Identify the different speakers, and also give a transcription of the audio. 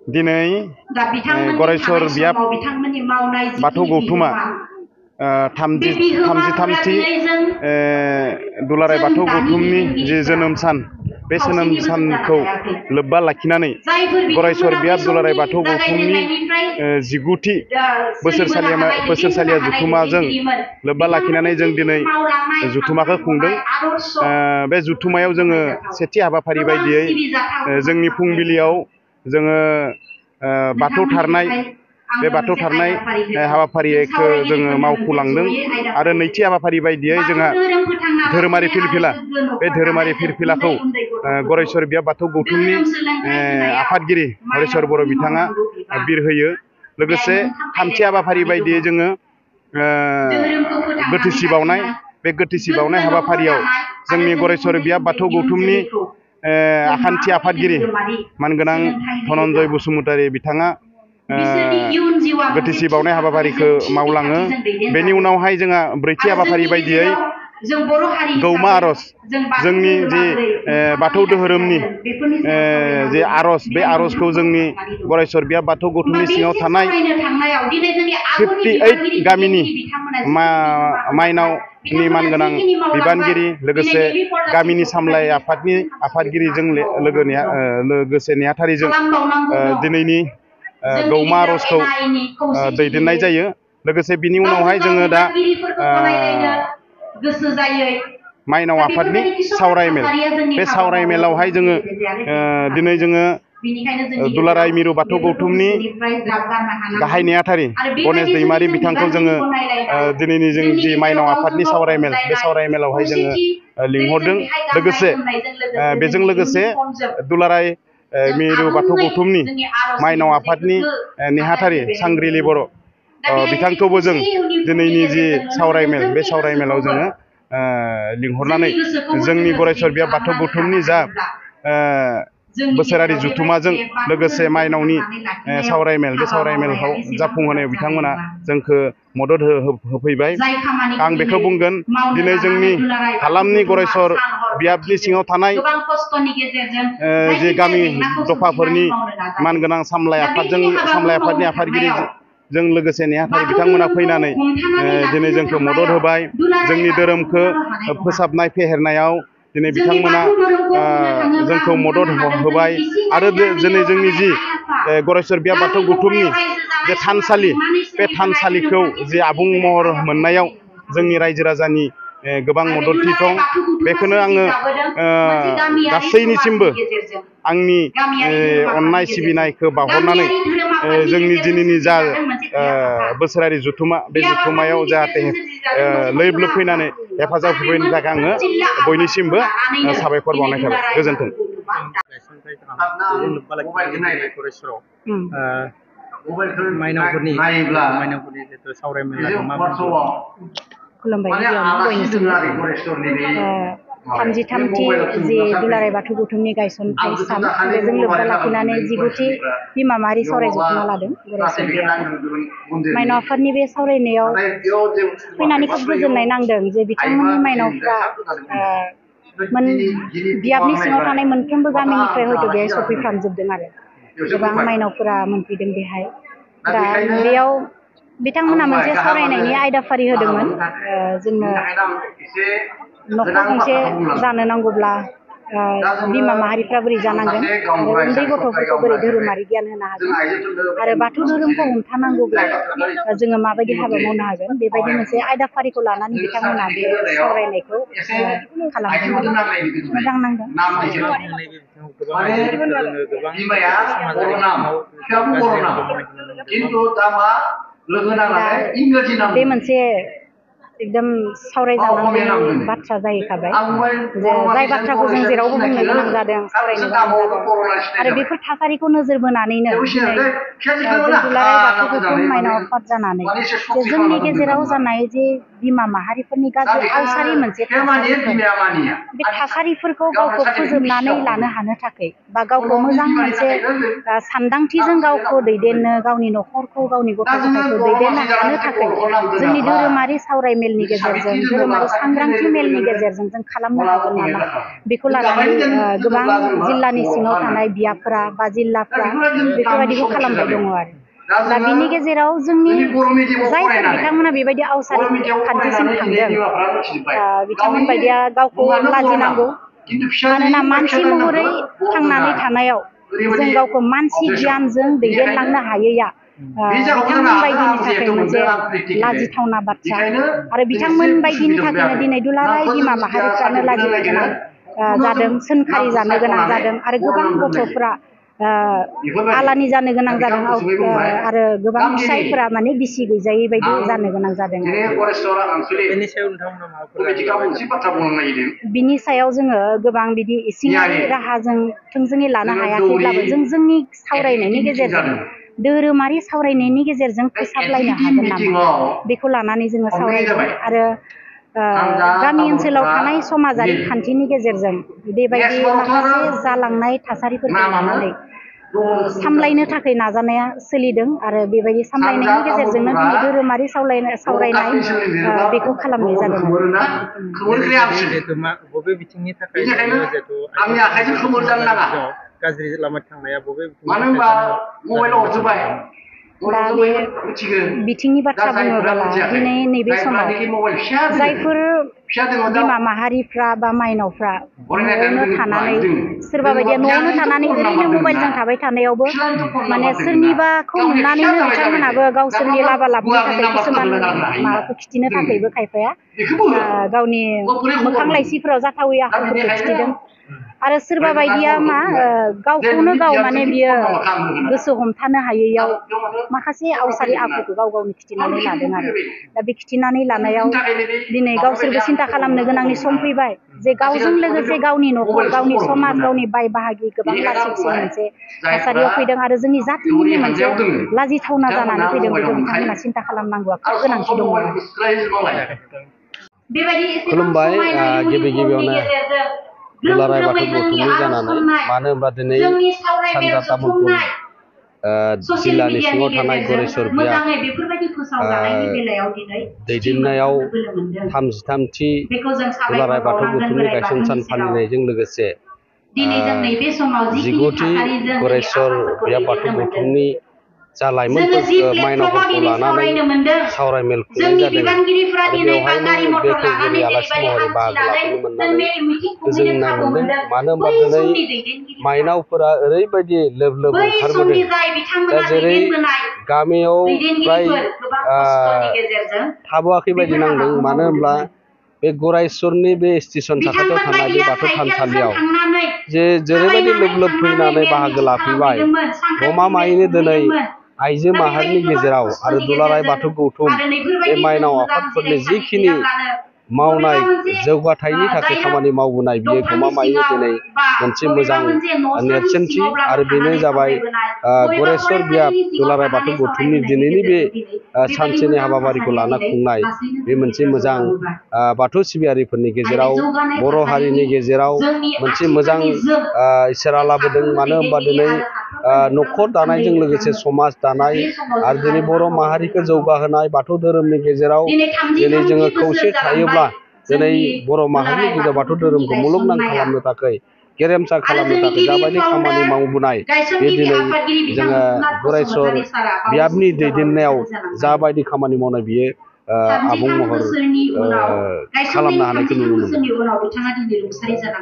Speaker 1: दिनै गरेस्वर बियाब बाथौ गौथुमा थामजिथामथि दुलाराय बाथौ गौथुमनि जि जोनोम सान बे जोनोम सानखौ लोब्बा लाखिनानै गरेस्वर बियाब दुलाराय बाथौ गौथुमनि 19थि बोसोरसालिया जुथुमाजों लोब्बा लाखिनानै जों दिनै जुथुमाखौ खुंदों। बे जुथुमायाव जोङो सेथि हाबाफारि बायदियै जोंनि फुंबिलियाव जोङो बाथौ थारनाय बे बाथौ थारनाय हाबाफारिखौ जोङो मावफुंलांदों आरो नैथि हाबाफारि बायदियै जोंहा धोरोमारि फिरफिला बे धोरोमारि फिरफिलाखौ गरेस्वर बियाब बाथौ गौथुमनि आफादगिरि हरेस्वर बर' बिथाङा बिर होयो। लोगोसे थामथि हाबाफारि बायदियै जोङो गोथैसि बावनाय बे गोथैसि बावनाय हाबाफारियाव जोंनि गरेस्वर बियाब बाथौ गौथुमनि आखान्थि आफादगिरि मानगोनां धनन्जय बसुमतारी बिथाङा गोथैसि बावनाय हाबाफारिखौ मावलाङो। बेनि उनावहाय जोंहा ब्रैथि हाबाफारि बायदियै गौमा आर'ज जोंनि जि बाथौ धोरोमनि जे आर'ज बे आर'जखौ जोंनि गरेस्वर बियाब बाथौ गौथुमनि सिङाव थानाय 58 गामिनि माइनावनि मानगोनां बिबानगिरि लोगोसे गामिनि सामलाय आफादनि आफादगिरिजों लोगोसे नेहाथारिजों दिनैनि गौमा आर'जखौ दैदेननाय जायो। लोगोसे बिनि उनावहाय जोङो दा माइनाव आफादनि सावरायमेल बे सावरायमेलावहाय जोङो दिनै जोङो दुलाराय मिरु बाथौ गौथुमनि गाहाय नेहाथारि गनेश दैमारि बिथांखौ जोङो दिनैनि जों जि माइनाव आफादनि सावरायमेल बे सावरायमेलावहाय जोङो लिंहरदों। लोगोसे बेजों लोगोसे दुलाराय मिरु बाथौ गौथुमनि माइनाव आफादनि नेहाथारि सांग्रिलि बर' बिथांखौबो जों दिनैनि जि सावरायमेल बे सावरायमेलाव जोङो लिंहरनानै जोंनि गरेस्वर बियाब बाथौ गौथुमनि जा बोसोरारि जुथुमाजों लोगोसे माइनावनि सावरायमेल बे सावरायमेलखौ जाफुंहोनायाव बिथांमोना जोंखौ मदद होफैबाय। आं बेखौ बुंगोन दिनै जोंनि हालामनि गरेस्वर बियाबनि सिङाव थानाय जि गामि दफाफोरनि मानगोनां सामलाय आफादनि आफादगिरिजों लोगोसे नेहाथारि बिथांमोना फैनानै दिनै जोंखौ मदद होबाय। जोंनि धोरोमखौ फोसाबनाय फेहेरनायाव दिनै बिथांमोना जोंखौ मदद होबाय आरो दिनै जोंनि जि गरेस्वर बियाब बाथौ गौथुमनि जे थानसालि बे थानसालिखौ जे आबुं महर मोननायाव जोंनि रायजो राजानि गोबां मददथि दं। बेखौनो आङो गासैनिसिमबो आंनि अननाय सिबिनायखौ बावहरनानै जोंनि दिनैनि जा बोसोरारि जुथुमा बे जुथुमायाव जाहाथे लोब लोब फैनानै हेफाजाब होफैनो थाखाय आङो बयनिसिमबो साबायखर बावनाय थाबाय। गोजोन्थों।
Speaker 2: खुलुमबाय थामजिथामथि जि दुलाराय बाथौ गौथुमनि गायसनथाय सान बेजों लोब्बा लाखिनानै 19थि बिमा माहारि सावराय जथुमा लादों गरेस्वर बियाब माइनाव आफादनि बे सावरायनायाव फैनानै खोब गोजोननाय नांदों जे बिथांमोननि माइनावफ्रा बियाबनि सिङाव थानाय मोनफ्रोमबो गामिनिफ्राय हयथ' बेहाय सफैफ्रामजोबदों आरो गोबां माइनावफोरा मोनफैदों बेहाय। दा बेयाव बिथांमोना मोनसे सावरायनायनि आयदाफारि होदोंमोन जोंनो न'खर गंसे जानो नांगौब्ला बिमा माहारिफ्रा बोरै जानांगोन आरो उन्दै गथ'फोरखौ बोरै धोरोमारि गियान होनो हागोन आरो बाथौ धोरोमखौ हमथानांगौब्ला जोङो माबायदि हाबा मावनो हागोन बेबायदि मोनसे आयदाफारिखौ लानानै बिथांमोना बे सावरायनायखौ खालामदों आरो मोजां नांदों। बे मोनसे एकदम सावरायजानांगौ बाथ्रा जाहैखाबाय जे जाय बाथ्राखौ जों जेरावबो बुंनो गोनां जादों सावरायनो गोनां जादों आरो बेफोर थासारिखौ नोजोर बोनानैनो दिनै जों दुलाराय बाथौ गौथुम माइनाव आफाद जानानै जे जोंनि गेजेराव जानाय जे बिमा माहारिफोरनि गाज्रि आवसारि मोनसे बे थासारिफोरखौ गावखौ फोजोबनानै लानो हानो थाखाय बा गावखौ मोजां मोनसे सानदांथिजों गावखौ दैदेननो गावनि न'खरखौ गावनि गथ' गथायखौ दैदेननो हानो थाखाय जोंनि धोरोमारि सावरायमेल मेलनि गेजेरजों धोरोमारि सांग्रांथि मेलनि गेजेरजों जों खालामनो हागोन नामा बेखौ लानानै गोबां जिल्लानि सिङाव थानाय बियाफोरा बा जिल्लाफ्रा बेफोरबायदिखौ खालामबाय दङ आरो दा बिनि गेजेराव जोंनि जायफोर बिथांमोना बेबायदि आवसारि खान्थिसिम थांदों बिथांमोन बायदिया गावखौ लाजिनांगौ मानोना मानसि महरै थांनानै थानायाव जों गावखौ मानसि गियानजों दैदेनलांनो हायैया बिथांमोन बायदिनि थाखाय मोनसे लाजिथावना बाथ्रा आरो बिथांमोन बायदिनि थाखायनो दिनै दुलाराय बिमा माहारिफ्रानो लाजिनो गोनां जादों सोंखारि जानो गोनां जादों आरो गोबां गथ'फ्रा आलानि जानो गोनां जादों आरो गोबां फिसायफोरा माने बिसि गैजायै बायदि जानो गोनां जादों बिनि सायाव जोङो गोबां बिदि इसिङारि राहाजों थोंजोङै लानो हायाखैब्लाबो जों जोंनि सावरायनायनि गेजेरजों धोरोमारि सावरायनायनि गेजेरजों फोसाबलायनो हागोन नामा बेखौ लानानै जोङो सावरायगोन आरो गामि ओनसोलाव थानाय समाजारि खान्थिनि गेजेरजों बेबायदि माखासे जालांनाय थासारिफोरखौ लानानै सामलायनो थाखाय नाजानाया सोलिदों आरो बेबायदि सामलायनायनि गेजेरजोंनो दिनै धोरोमारि सावरायनाय बेखौ खालामनाय जादों
Speaker 3: बबे बिथिंनि थाखाय गाज्रि लामा थांनाया बबे
Speaker 2: दा बे बिथिंनि बाथ्रा बुङोब्ला दिनै नैबे समाव जायफोर बिमा माहारिफ्रा बा माइनावफ्रा न'आवनो थानानै सोरबा बायदिया न'आवनो थानानै ओरैनो मबाइलजों थाबाय थानायावबो माने सोरनिबाखौ नुनानैनो बिथांमोनाबो गावसोरनि लाबा लाबनि थाखाय किसुमान माबाखौ खिथिनो थाखायबो खायफाया गावनि मोखां लाइसिफोराव जाथावै आखुफोरखौ खिथिदों आरो सोरबा बायदिया मा गावखौनो गाव माने बियो गोसो हमथानो हायैयाव माखासे आवसारि आखुखौ गाव गावनि खिथिनानै लादों आरो दा बे खिथिनानै लानायाव दिनै गावसोरबो सिन्था खालामनो गोनांनि सम फैबाय जे गावजों लोगोसे गावनि न'खर गावनि समाज गावनि बाय बाहागि गोबां लासिंसिं मोनसे थासारियाव फैदों आरो जोंनि जातिनि मोनसे लाजिथावना जानानै फैदों बेखौ बिथांमोना सिन्था खालामनांगौआ खोब गोनांथि दङ
Speaker 4: खुलुमबाय गिबि गिबियावनो दुलाराय बाथौ गौथुमनि जानानै मानो होनबा दिनै सानजा तामुलपुर जिल्लानि सिङाव थानाय गरेस्वर बिया दैदेननायाव 33थि दुलाराय बाथौ गौथुमनि गायसन सान फालिनायजों लोगोसे 19थि गरेस्वर बिया बाथौ गौथुमनि जा लाइमोनफोर माइनावफोरखौ लानानै सावरायमेल खुंनाय जादों आरो बेवहायनो बेखेवगिरि आलासि महरै बाहागो लाफैनो मोननानै गोजोननाय मोनदों मानो होनबा दिनै माइनावफोरा ओरैबायदि लोब लोब ओंखारबोदों दा जेरै गामियाव फ्राय थाबोआखै बायदि नांदों मानो होनब्ला बे गरेस्वरनि बे स्टेसन साखाथियाव थानाय बे बाथौ थानसालियाव जेरैबायदि लोब लोब फैनानै बाहागो लाफैबाय गमामायैनो दिनै आइजो माहारिनि गेजेराव आरो दुलाराय बाथौ गौथुम बे माइनाव आफादफोरनि जिखिनि मावनाय जौगाथायनि थाखाय खामानि मावबोनाय बियो गमामायैनो दिनै मोनसे मोजां नेरसोनथि आरो बेनो जाबाय गरेस्वर बिया दुलाराय बाथौ गौथुमनि दिनैनि बे सानसेनि हाबाफारिखौ लाना खुंनाय बे मोनसे मोजां बाथौ सिबियारिफोरनि गेजेराव बर' हारिनि गेजेराव मोनसे मोजां इसोरा लाबोदों मानो होनबा दिनै न'खर दानायजों लोगोसे समाज दानाय आरो दिनै बर' माहारिखौ जौगाहोनाय बाथौ धोरोमनि गेजेराव दिनै जोङो खौसे थायोब्ला दिनै बर' माहारिनि गेजेराव बाथौ धोरोमखौ मुलुगनां खालामनो थाखाय गेरेमसा खालामनो थाखाय जाबायदि खामानि मावबोनाय बे दिनै जोङो गरेस्वर बियाबनि दैदेननायाव जाबायदि खामानि मावनाय बियो आबुं महर खालामनो हानायखौ नुनो मोनदों